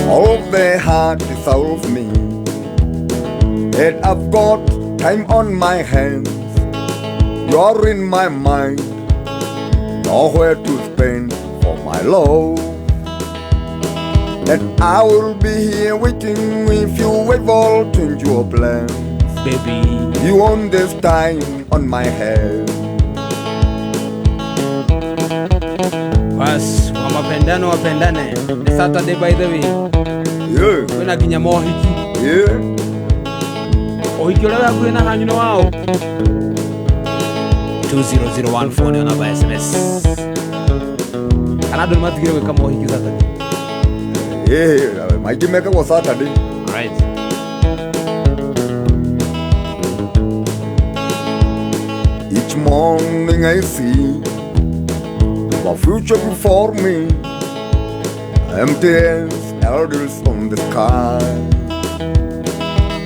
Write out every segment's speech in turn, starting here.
All the heart is out of me, and I've got time on my hands. You're in my mind, nowhere to spend for my love. And I will be here waiting if you ever change your plans. Baby, you want this time on my head. Bas, wa mapendano wapendane. Ni Saturday by the way. Yeah. Kwĩna nginya mohiki. Yeah. Ũhiki ũrĩa wĩ hakuhĩ na hanyu nĩ wao. 20014 nĩyo namba ya SMS. Kana andũ nĩ matigire gwĩka mohiki Saturday? Yeah, maingĩ mekagwo Saturday. Right. Each morning I see the future before me, empty as elders on the sky.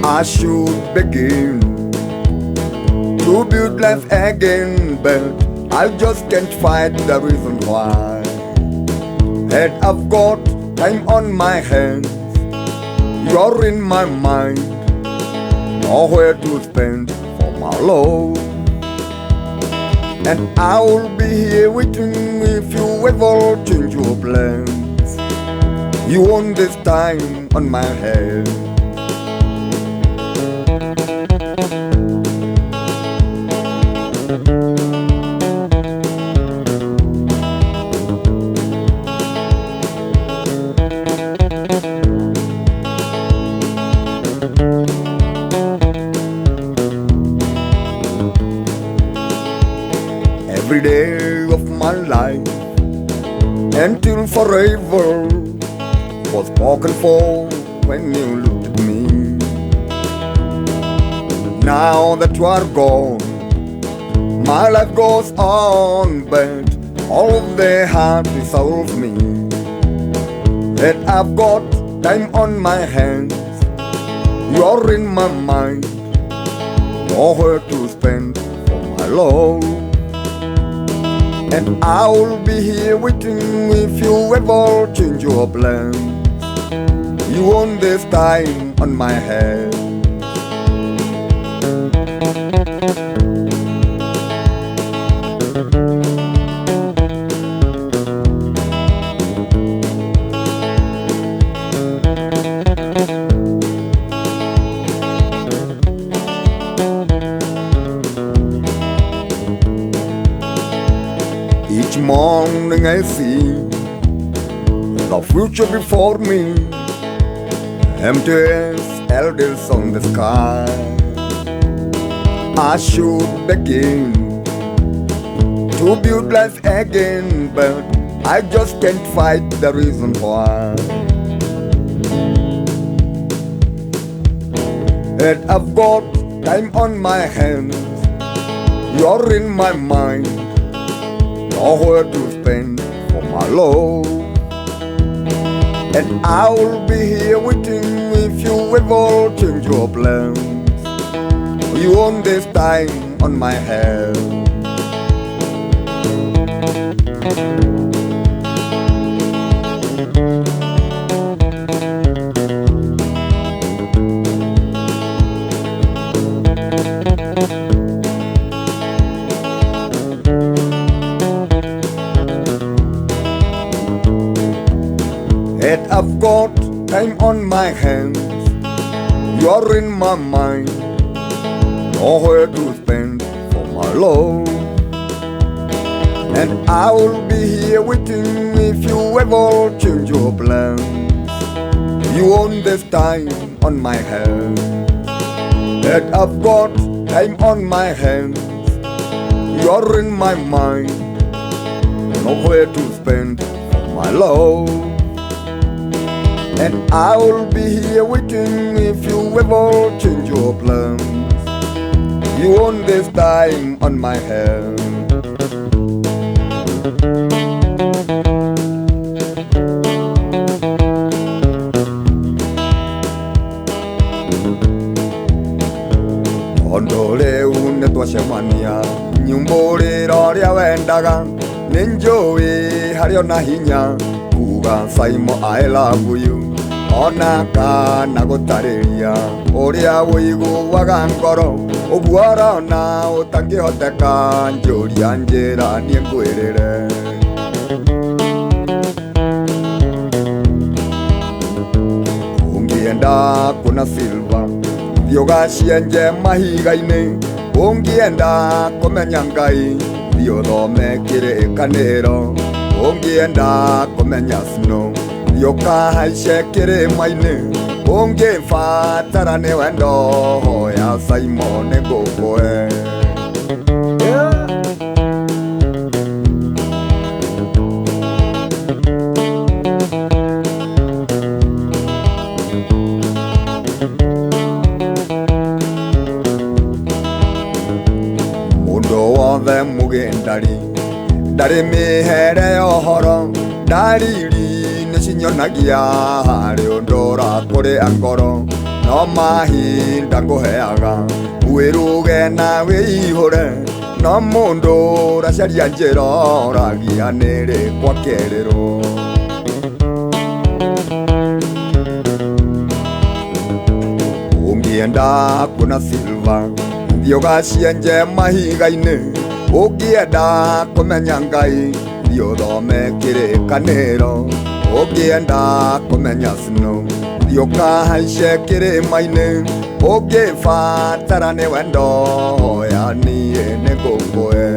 I should begin to build life again, but I just can't find the reason why. And I've got time on my hands, you're in my mind, nowhere to spend for my love. And I will be here waiting if you ever change your plans. You want this time on my head. Every day of my life until forever was spoken for when you looked at me. Now that you are gone, my life goes on, but all the heart is out of me. That I've got time on my hands, you're in my mind, nowhere to spend for my love. And I will be here waiting if you ever change your plans. You want this time on my head. Each morning I see the future before me, empty as elders on the sky. I should begin to build life again, but I just can't fight the reason why. And I've got time on my hands, you're in my mind, nowhere to spend for my love. And I will be here waiting if you ever change your plans. You want this time on my head. And I've got time on my hands, you're in my mind, nowhere to spend for my love. And I will be here waiting if you ever change your plans. You want this time on my hands. And I've got time on my hands, you're in my mind, nowhere to spend for my love. And I will be here waiting if you ever change your plans. You want this time on my hand. Tondũ rĩu nĩtwacemania nyumbũrĩra ũrĩa wendaga, nĩnjũĩ harĩ ona hinya kuga Simon I love you. Ona kana gũtarĩria ũrĩa ũiguaga ngoro ũguo ũrona ũtangĩhoteka njũria njĩra niĩ ngwĩrĩre. Ũngĩenda kuona silver thiĩ ũgacienje mahiga-inĩ, ũngĩenda kũmenya Ngai thiĩ ũthome kĩrĩkanĩro, ũngĩenda kũmenya snow thiĩ ũkahaice kĩrĩma-inĩ, ũngĩbatara nĩ wendo hoya Simon ngũkũhe. Mũndũ wothe mũgĩndari ndarĩ mĩhere ya ũhoro, ndariri nĩcinyonagia harĩ ũndũ ũrakũrĩa ngoro, no mahinda ngũheaga wĩruge na wĩihũre, no mũndũ ũracaria njĩra oragia nĩrĩ kwakerĩrwo. Ũngĩenda kuona silver thiĩ ũgacienje mahiga-inĩ, ũngĩenda kũmenya Ngai thiĩ ũthome kĩrĩkanĩro, ũngĩenda kũmenya snow thiĩ ũkahaice kĩrĩma-inĩ, ũngĩbatara nĩ wendo hoya niĩ nĩngũkũhe.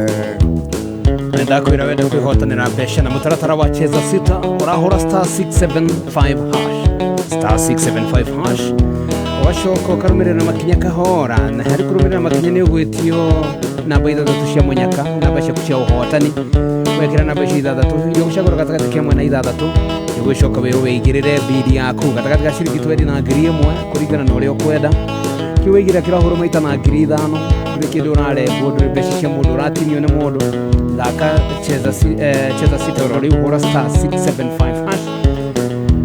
Ndakwĩra wende kwĩhotanĩra mbeca na mũtaratara wa cheza sita ũrahũra star 675 hash, star 675 hash, ũgacoka ũkarũmĩrĩra makinya kahora, na harĩ kũrũmĩrĩra makinya nĩ ũgwĩtio namba ithathatũ cia mũnyaka, namba ciaku cia ũhotani, wekĩra namba icio ithathatũ iria ũgũcagũra gatagatĩ ka ĩmwe na ithathatũ, nĩgũcoka wĩrwo wĩigĩrĩre bidi yaku gatagatĩ ka ciringi twendi na 1,000 kũringana na ũrĩa ũkwenda. Kĩu waigĩrĩra kĩrahũrwo maita na 5,000, ndũrĩ kĩndũ ũrarengwo, ndũrĩ mbeca cia mũndũ ũratinio nĩ mũndũ. Thaka cheza cheza sita oro rĩu, hũra star 675 hash,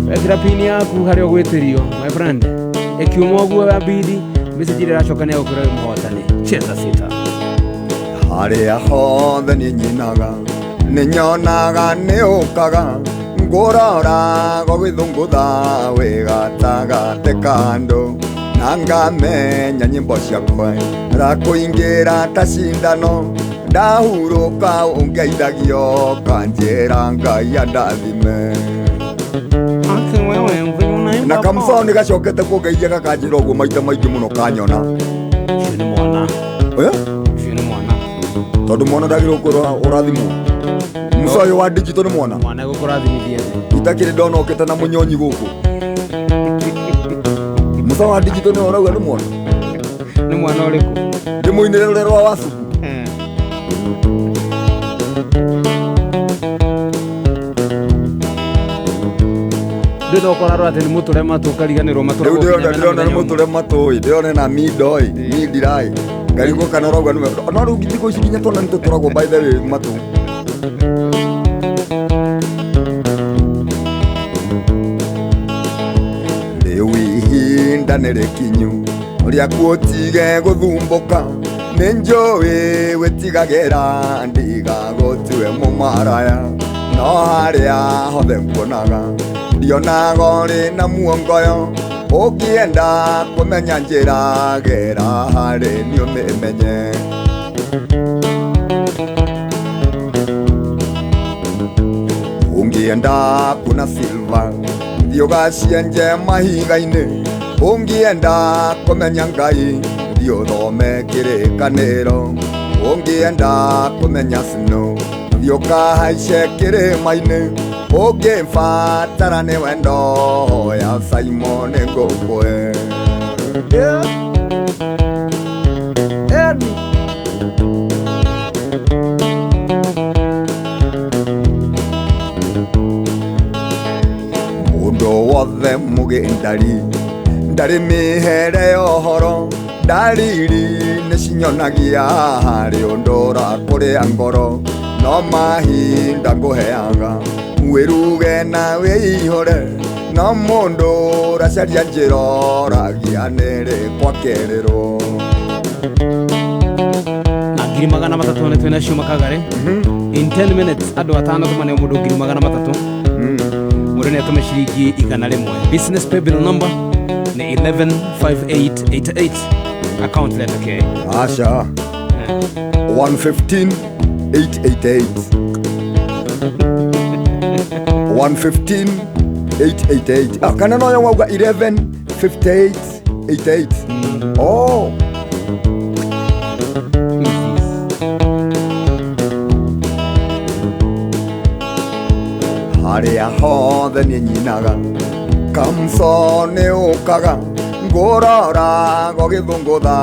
wekĩra pini yaku harĩa ũgwĩtĩrio, my friend, ĩkiuma ũguo ya bidi message ĩrĩa ĩracoka nĩ yagũkwĩra wĩ mũhotani. Cheza sita. Harĩa hothe niĩ nyinaga nĩ nyonaga nĩ ũkaga ngũrora gũgĩthũngũtha wĩ gatagatĩ ka andũ, na ngamenya nyĩmbo ciakwa rakũingĩra ta cindano, ndahurũka ũngeithagio kanjĩra Ngai andathime. Na kamũcaũ nĩ gacokete kũngeithia gakanjĩra ũguo maita maingĩ mũno kanyona. Ũcio nĩ mwana. Eh? Ũcio nĩ mwana. Tondũ mwana ndagĩrĩirwo kwĩrwo ũrathimwo. Musa ũyũ wa digital nĩ mwana. Mwana egũkũrathimithia thĩ. Itakĩrĩ ndona okĩte na mũnyonyi gũkũ. Musa wa digital nĩwe ũrauga nĩ mwana. Nĩ mwana ũrĩkũ? Ndĩmũinĩre rũrĩa rwa wacuku. Ndĩrokora rwa atĩ nĩ mũtũre matũ ũkariganĩrwo matũ. Rĩu ndĩrona ndĩrona nĩ mũtũre matũ ĩ, ndĩrona na mindo ĩ, mindira ĩ. Ngarigwo kana ũrauga nĩwe. No rĩu thikũ ici nginya twana nĩtũtũragwo by the way matũ. Rĩu ihinda nĩ rĩkinyu rĩaku ũtige gũthumbũka, nĩ njũĩ wĩtigagĩra ndigagũtue mũmaraya, no harĩa hothe nguonaga ndionaga ũrĩ na muongoyo, ũngĩenda kũmenya njĩra gera harĩ niĩ ũmĩmenye. Ũngĩenda kuona silver thiĩ ũgacienje mahiga-inĩ, ũngĩenda kũmenya Ngai thiĩ ũthome kĩrĩkanĩro, ũngĩenda kũmenya snow thiĩ ũkahaice kĩrĩma-inĩ, ũngĩbatara nĩ wendo hoya Simon ngũkũhe. Eni. Mũndũ wothe mũgĩndari ndarĩ mĩhere ya ũhoro, ndariri nĩcinyonagia harĩ ũndũ ũrakũrĩa ngoro, no mahinda ngũheaga wĩruge na wĩihũre, no mũndũ ũracaria njĩra oragia nĩrĩ kwakerĩrwo. Na 300,000 nĩ twĩnacio makagare. In 10 minutes andũ atano tũmane o mũndũ 300,000. Mũndũ nĩ atũme ciringi 100. Business pay bill number nĩ 115888, account letter K. Aca, 115 888, 115 888. Ah, kana noyo wauga 11 58 88. Oh. Who is this? Harĩa hothe nĩ nyinaga kamso nĩ ũkaga ngũrora gũgĩthũngũtha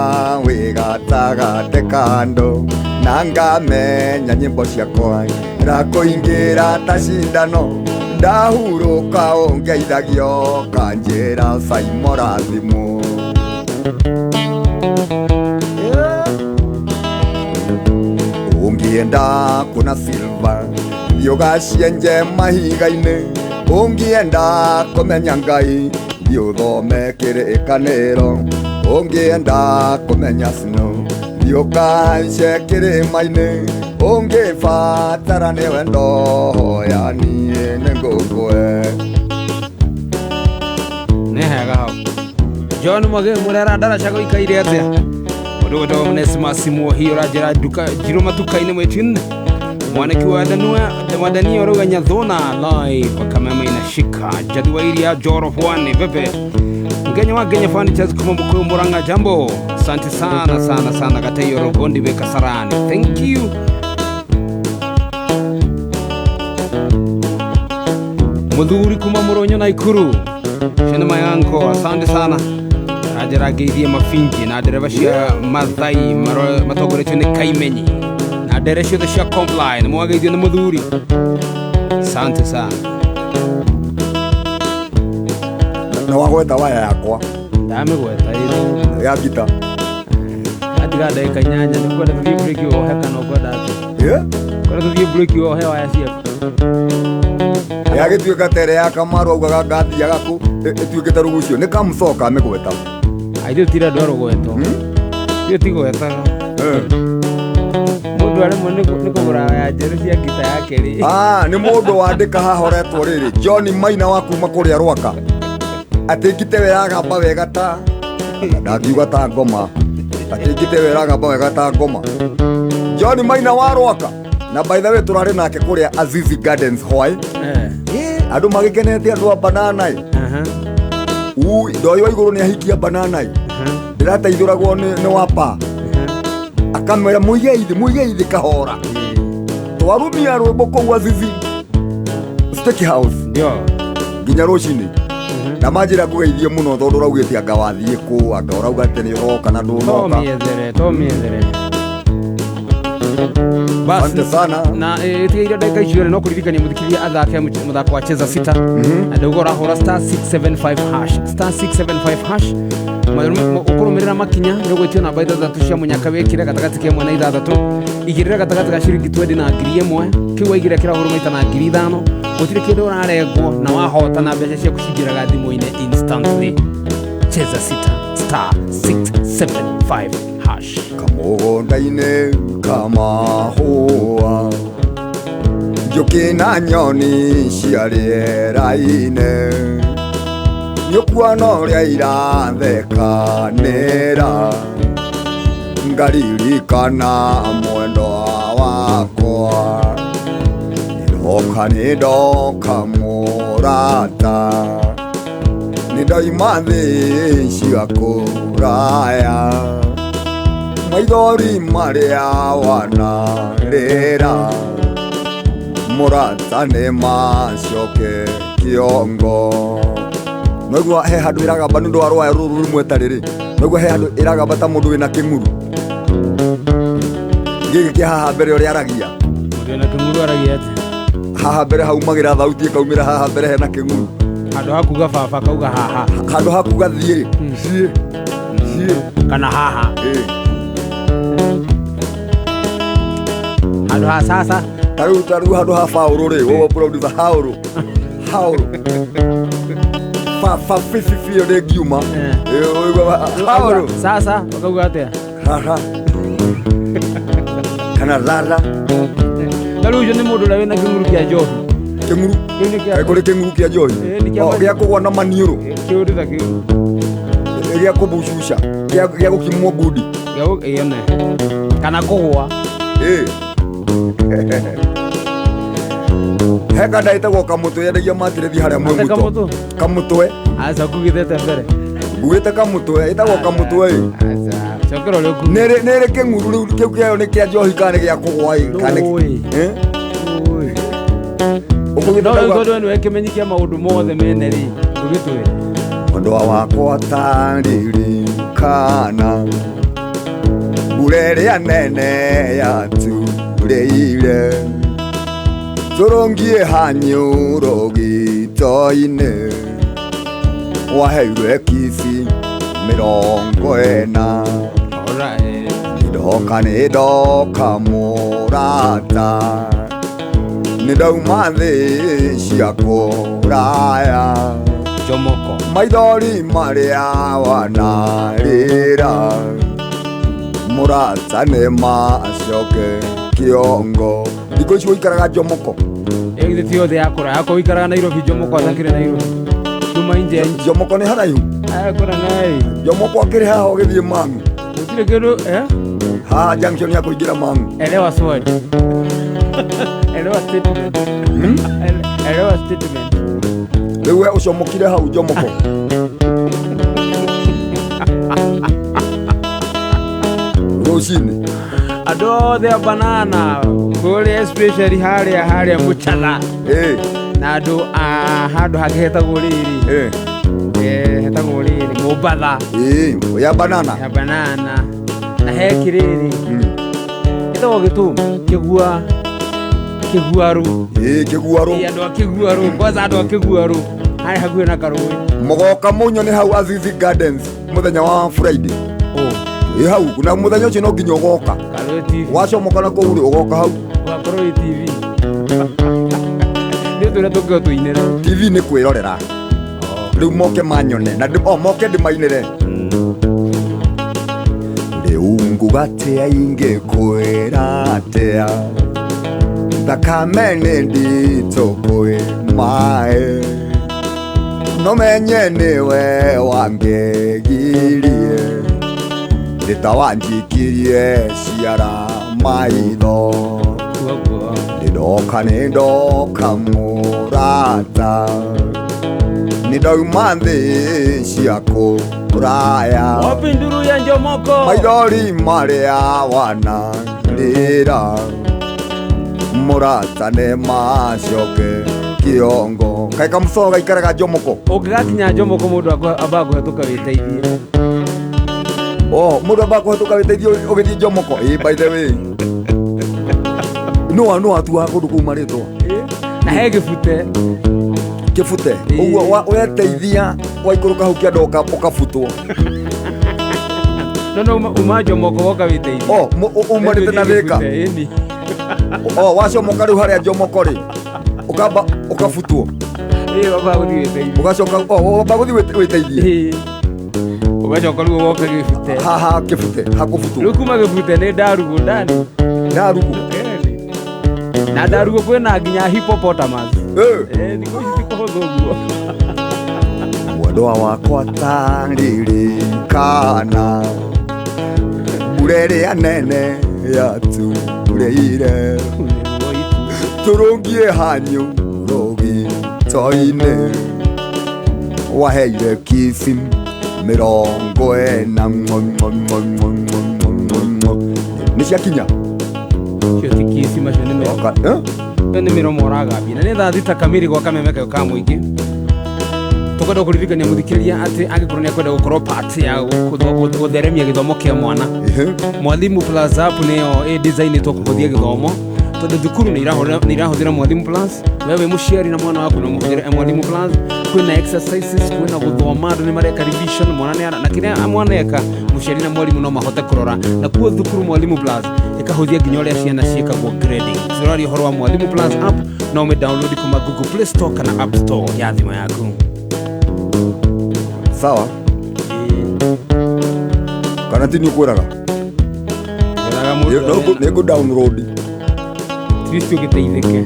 wĩ gatagatĩ kando na ngamenya nyĩmbo ciakwa rakũingĩra ta cindano ndahurũka ũngeithagio kanjĩra Saimora thimũ. Ũngĩenda kuna silva thiĩ ũgacienje mahiga-inĩ, ũngĩenda kũmenya Ngai thiĩ ũthome kĩrĩkanĩro, ũngĩenda kũmenya snow thiĩ ũkahaice kĩrĩma-inĩ, ũngĩbatara nĩ wendo hoya niĩ nĩngũkũhe. Nĩ hega hau. John Mwage mũrera ndaraca gũikaire atĩa? Mũndũ wĩtagwo Onesmus Muohi ũranjĩra nduka njirũ matuka-inĩ mwĩtin mwaniki wa Danua wa Dania ũrauga Nyathuna live kamema inashika Jathi wa iria Joro Pwani vipi? Ngenya wa Ngenya Furnitures kuma Mukuyu Murang'a, jambo, asante sana sana sana. Gateyo Rogondi we Kasarani, thank you. Muthuri kuma Muronyo na Ikuru Shene mayanko, asante sana. Anjĩra ngeithie mabingi na ndereba cia Mathai matongoretio nĩ Kaimenyi na ndere ciothe cia Comply nĩ mwageithio nĩ mũthuri, asante sana. Na wagweta waya yakwa. Ndamĩgweta ĩrĩ. Ya ngita. Atiga ndagĩka 8 nĩ kwenda tũthiĩ break wohe kana ũkwenda atĩa? Yeah? Kwenda tũthiĩ break wohe waya ciaku. Yagĩtuĩka tere ya Kamaru augaga ngathiaga kũ ĩtuĩkĩte rũgucio nĩ kamũcoka amĩgweta. Aithuĩ tira andũ a rũgweto. Ithuĩ tigwetaga. Mũndũ aremwo nĩ kũgũra waya njerũ cia ngita yake rĩ. Ah, nĩ mũndũ wandĩka haha ũretwo rĩrĩ John Maina wa kuma kũrĩa Rwaka atĩ ngite we yagamba wega ta ndangiuga ta ngoma, atĩ ngite we ĩragamba wega ta ngoma. John Maina wa Rwaka, na by the way tũrarĩ nake kũrĩa Azizi Gardens hwaĩ. Andũ magĩkenete, andũ a banana. Ui, ndoyo wa igũrũ nĩ ahikia banana. Ndĩrateithũragwo nĩ wapa. Akamwĩra mũige ithi, mũige ithi kahora. Twarumia rwĩmbo kũu Azizi Steak House Ndio. nginya rũcinĩ na manjĩra ngũgeithie mũno tondũ ũraugĩte anga wathiĩ kũ, anga ũrauga atĩ nĩ ũroka na ndũnoka. Tomiethere, tomiethere. Bas. Asante sana. Na ĩtigĩire ndagĩka icio rĩ, no kũririkania mũthikĩria athake mũthako wa cheza sita na ndauga ũrahũra star 675 hash, star 675 hash. Ũkũrũmĩrĩra makinya nĩ ũgwĩtio namba ithathatũ cia mũnyaka wĩkĩre gatagatĩ ka ĩmwe na ithathatũ, igĩrĩra gatagatĩ ga ciringi 20 na 1,000. Kĩu waigĩrĩra kĩrahũrwo maita na 5,000. Gũtirĩ kĩndũ ũrarengwo na wahotana mbeca ciaku cingĩraga thimũ-inĩ instantly. Cheza sita, star 675 hash. Kamũgũnda-inĩ kamahũa njũkĩ na nyoni cia rĩera-inĩ nĩũkuona ũrĩa irathekanĩra ngaririkana mwendwa wakwa nĩndoka, nĩndoka mũrata, nĩndoima thĩ cia kũraya maithori marĩa wanarĩra mũrata nĩ macoke kĩongo. Noigua he handũ ĩragamba nĩ ũndũ wa rwaya rũrũ rũmwe ta rĩrĩ, noigua he handũ ĩragamba ta mũndũ wĩna kĩng'uru gĩkĩ kĩa haha mbere ũrĩa aragia. Mũndũ wĩna kĩng'uru aragia atĩa? Haha mbere haumagĩra thauti ĩkaumĩra haha mbere hena kĩng'uru. Handũ ha kuga baba kauga haha. Handũ ha kuga thiĩ thiĩ thiĩ. Kana haha. Ĩ. Handũ ha sasa. Ta rĩu handũ ha faũrũ rĩ, wowe producer haũrũ haũrũ fa fa fi fi fi ĩyo ndĩngiuma. Ĩ, ũigua haũrũ. Sasa ũkauga atĩa? Haha kana rara. Ta rĩu ũcio nĩ mũndũ ũrĩa wĩna kĩng'uru kĩa njohi. Kĩng'uru. Kĩu nĩ kĩa Kaĩ kũrĩ kĩng'uru kĩa njohi? Ĩĩ, nĩ kĩa Oh, gĩa kũgwa na maniũrũ. Kĩũndũ ta kĩu. Gĩa kũbucuca. Gĩa gũkimwo ngundi. Gĩa ĩne. Kana kũgwa. Ĩĩ. He kanda ĩtagwo kamũtwe yendagia matirethi harĩa Ate mwĩ mũto. kamũtũ? Kamũtwe. Aca kugithete mbere. Ngugĩte kamũtwe, ĩtagwo kamũtwe ĩ. Aca. Cokera ũrĩa ũkuga. Nĩ rĩ kĩng'uru rĩu kĩu kĩayo nĩ kĩa njohi kana nĩ gĩa kũgwa ĩ? Kana nĩ- Ndũĩ. Eh? Ũĩ. Ũkugĩte No rĩu ndauga tondũ we nĩwe kĩmenyi kĩa maũndũ mothe mene rĩ, ndũgĩtwĩre. Mwendwa wakwa taririkana mbura ĩrĩa nene yaturĩire tũrũngie hanyũro gĩto-inĩ waheirwe kisi 40. Alright. Ndoka nĩ ndoka mũrata nĩ ndauma thĩ cia kũraya Jomoko. Maithori marĩa wanarĩra mũrata nĩ macoke kĩongo. Thikũ ici ũikaraga Jomoko? Ĩyo githĩ ti yothe ya kũraya. Akorwo ũikaraga Nairobi, Jomoko atakĩrĩ Nairobi. Kuma nje ya nchi. Jomoko nĩ haraihu. Aya kũra naĩ. Jomoko akĩrĩ haha ũgĩthiĩ Mang'u. Gũtirĩ kĩndũ, eh? Haha junction ya kũingĩra Mang'u. Elewa swali. Elewa statement. Elewa statement. Rĩu we ũcomokire hau Jomoko. Rũcinĩ. Andũ othe a banana kũrĩa especially harĩa Mũchatha. Ĩĩ. Na andũ a handũ hangĩ hetagwo rĩrĩ. Ĩĩ. Hetagwo rĩrĩ Mombatha. Ĩĩ, ya banana. Ya banana. Na he kĩrĩrĩ. Ĩtagwo gĩtũmi kĩgua kĩguarũ. Ĩĩ, kĩguarũ. Ĩĩ, andũ a kĩguarũ, kwanza andũ a kĩguarũ harĩa hakuhĩ na karũĩ. Mũgoka mũnyo nĩ hau Azizi Gardens mũthenya wa Friday. Ũ. Ĩ hau na mũthenya ũcio no nginya ũgoka. Karũĩ TV. Wacomoka na kũu rĩ ũgoka hau. Ũgakorwo wĩ TV. Nĩ ũndũ ũrĩa tũngĩhota tũinĩre. TV nĩ kwĩrorera. Rĩu moke manyone na moke ndĩmainĩre. Rĩu nguga atĩa ingĩkwĩra atĩa thakame nĩ nditũ kwĩ maĩ no menye nĩwe wangegirie ndĩta wanjikirie ciara maitho. Nĩ ndoka nĩ ndoka mũrata nĩ ndauma thĩ cia kũraya. Wapi nduru ya Njomoko? Maithori marĩa wanarĩra mũrata nĩ macoke kĩongo. Kaĩ kamũcoro gaikaraga Njomoko? Ũngĩgakinya Njomoko mũndũ ambaga kũhetũka wĩteithie. Oh, mũndũ ambaga kũhetũka wĩteithie ũgĩthiĩ Njomoko? Ĩĩ, by the way. No atuaga kũndũ kũu marĩtwa. Na he gĩbute. Kĩbute. Ũguo weteithia waikũrũka hau kĩanda ũkabutwo. No, uma Njomoko woka wĩteithie. Oh, umanĩte na Thĩka. Ĩni. Oh, wacomoka rĩu harĩa Njomoko rĩ, ũkamba ũkabutwo. Ĩĩ, wambaga gũthiĩ wĩteithie. Ũgacoka, oh, wambaga gũthiĩ wĩteithie. Ĩĩ. Ũgacoka rĩu ũgoka gĩbute. Haha kĩbute, hakũbutwo. Rĩu kuma gĩbute nĩ Ndarugu ndani. Ndarugu. Ĩni. Na Ndarugu kwĩna nginya hippopotamus. Ĩĩ. Thikũ ici ti kũhũthũ ũguo. Mwendwa wakwa taririkana mbura ĩrĩa nene yaturĩire tũrũngie hanyu rũgito-inĩ waheire kisi 40. Nĩ ciakinya? Cio ti kisi, macio nĩ mĩromo. Oka, eh? Ĩyo nĩ mĩromo ũragambia. Na nĩ thaa thita kamiri gwa kameme kayo ka mũingĩ. Tũkwenda kũririkania mũthikĩrĩria atĩ angĩkorwo nĩ akwenda gũkorwo part ya gũtheremia gĩthomo kĩa mwana. Mwalimu Plus app nĩyo ĩ designĩtwo kũhũthia gĩthomo tondũ thukuru nĩ irahũthĩra Mwalimu Plus. We wĩ mũciari na mwana waku no mũhũthĩre Mwalimu Plus. Kwĩna exercises, kwĩna gũthoma, andũ nĩ mareka revision, mwana nĩ ara, na kĩrĩa mwana eka mũciari na mwalimu no mahote kũrora. Na kuo thukuru Mwalimu Plus ĩkahũthia nginya ũrĩa ciana ciĩkagwo grading. Tũraria ũhoro wa Mwalimu Plus app, no ũmĩ download kuma Google Play Store kana App Store ya thimũ yaku. Sawa. Kana ti nĩ ũkwĩraga? Ngwĩraga mũndũ Nĩ ngũ download. At least ũgĩteithĩke.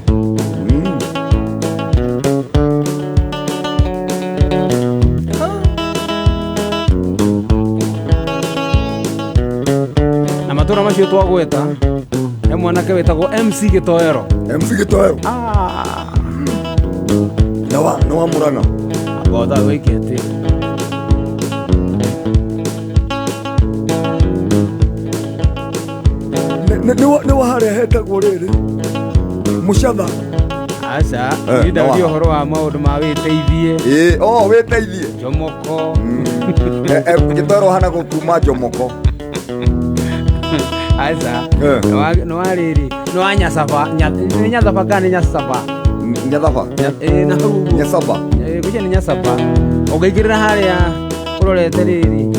Macio twagweta, he mwanake wĩtagwo MC Gĩtoero. MC Gĩtoero. Ah. Na wa Murang'a. Amba wĩke atĩ Nĩ wa harĩa hetagwo rĩrĩ Mũcatha. Aca. Eh, niĩ ndaria no. ũhoro wa maũndũ ma wĩteithie. Ĩĩ, oh, wĩteithie. Jomoko. Gĩtoero hana gũkuma Jomoko. Aca. Eh. Nĩ wa rĩrĩ, nĩ wa Nyacaba. Nĩ Nyathaba kana nĩ Nyacaba? Nyathaba. Ĩĩ, na hau ũguo. Nyacaba. Ĩĩ, ngwĩciria nĩ Nyacaba. Ũngĩingĩrĩra harĩa ũrorete rĩrĩ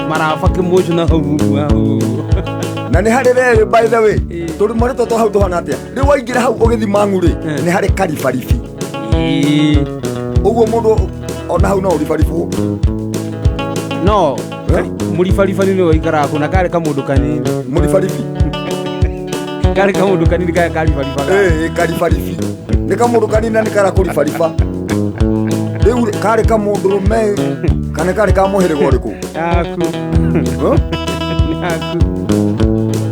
maraba kĩmũcu na hau ũguo, hau ũguo. Na nĩ harĩ rĩrĩ, by the way, Ĩĩ. tũrĩ marĩtwa twa hau tũhana atĩa? Rĩu waingĩra hau ũgĩthi Mang'u rĩ, Eh. nĩ harĩ karibaribi. Ĩĩ. Ũguo mũndũ ona hau no ũribaribwo. No. Eh? Mũribaribani nĩwe ũikaraga kũu na karĩ kamũndũ kanini. Mũribaribi. Karĩ kamũndũ kanini karĩa karibaribaga. Ĩĩ, karibaribi nĩ kamũndũ kanini na nĩ karakũribariba. Rĩu rĩ, karĩ kamũndũrũme kana karĩ ka mũhĩrĩga ũrĩkũ? Yaku. Huh? Nĩ yaku.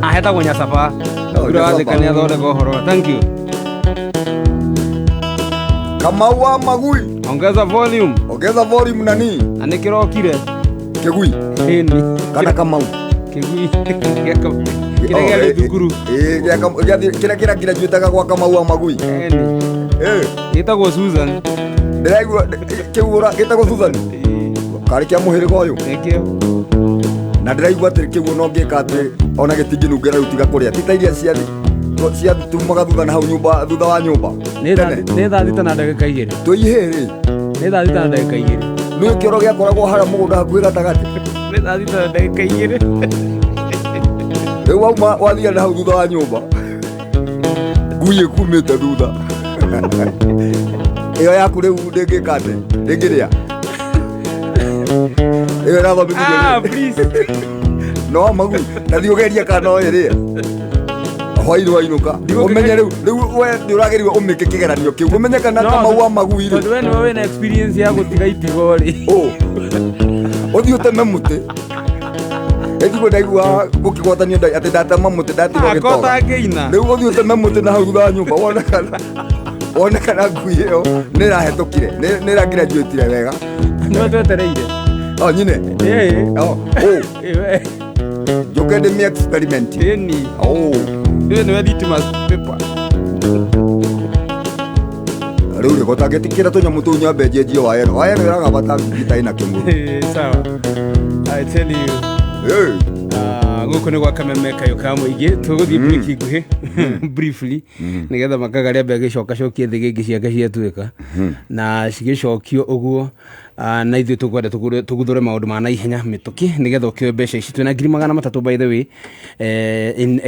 Ahetagwo Nyacaba. Oh, Ura Nyacaba. wathĩka nĩ athondeka ũhoro. Thank you. Kamau wa Magui. Ongeza volume. Ongeza volume nani. Na nĩ kĩrokire. Kĩgui. Ĩni. Kana Kamau. Kĩgui. Kĩrĩa gĩarĩ thukuru. Ĩĩ, kĩrĩa kĩragraduĩtaga gwa Kamau wa Magui. Ĩni. Ĩĩ. Gĩtagwo Susan. Ndĩraigua kĩu gĩtagwo Susan. Ĩĩ. Karĩ kĩa mũhĩrĩga ũyũ. Nĩkĩo. Na ndĩraigua atĩ kĩu ona ũngĩka atĩ ona gĩtingĩnungĩra rĩu tiga kũrĩa, ti ta iria cia tumaga thutha na hau nyũmba, thutha wa nyũmba. Nĩ Tene. Nĩ 6:06. Tũihĩrĩ. Nĩ 6:06. Nĩ kĩoro gĩakoragwo harĩa mũgũnda hakuhĩ gatagatĩ. Nĩ 6:06. Rĩu wauma wathia na hau thutha wa nyũmba, ngui ĩkumĩte thutha ĩyo yaku. Rĩu ndĩngĩka atĩ ndĩngĩrĩa ĩyo ĩrathomithirio. Ah, please. No Magui, ta thiĩ ũgerie kana no ĩrĩe hwainĩ wainũka. Ũmenye rĩu we nĩ ũragĩrĩirwo ũmĩke kĩgeranio kĩu, ũmenye kana No, Kamau wa Magui rĩ. Tondũ we nĩwe wĩna experience ya gũtiga itigo rĩ. Ũ ũthiĩ ũteme mũtĩ ĩtiguo ndaigua gũkĩgwatanio atĩ ndatema mũtĩ ndatiga Ako gĩtoga. tangĩina. Rĩu ũthiĩ ũteme mũtĩ na hau thutha wa nyũmba, wone kana ngui ĩyo nĩ ĩrahetũkire, nĩ ĩragraduĩtire wega. Nĩwe twetereire. O nyine. Ĩĩ. O ũ. Ĩĩ, we. Njũke ndĩmĩ experiment. Ĩni. Ũ. Ĩĩ, nĩwe litmus paper. Rĩu rĩ gotangĩtikĩra tũnyamũ tũu, nyambe njenjie waya ĩno. Waya ĩno ĩragaba ngita ĩna kĩmũrũ. Ĩĩ, sawa. I tell you. Ĩĩ. Ah, gũkũ nĩ gwa Kameme kayũ ka mũingĩ. Tũgũthiĩ break nguhĩ, briefly, nĩgetha makaga rĩambe agĩcokacokie thĩ gĩngĩ ciake ciatuĩka na cigĩcokio ũguo. Ah, na ithuĩ tũkwenda tũguthũre maũndũ ma naihenya mĩtũkĩ nĩgetha ũkĩoe mbeca ici. Twĩna 300,000, by the way, in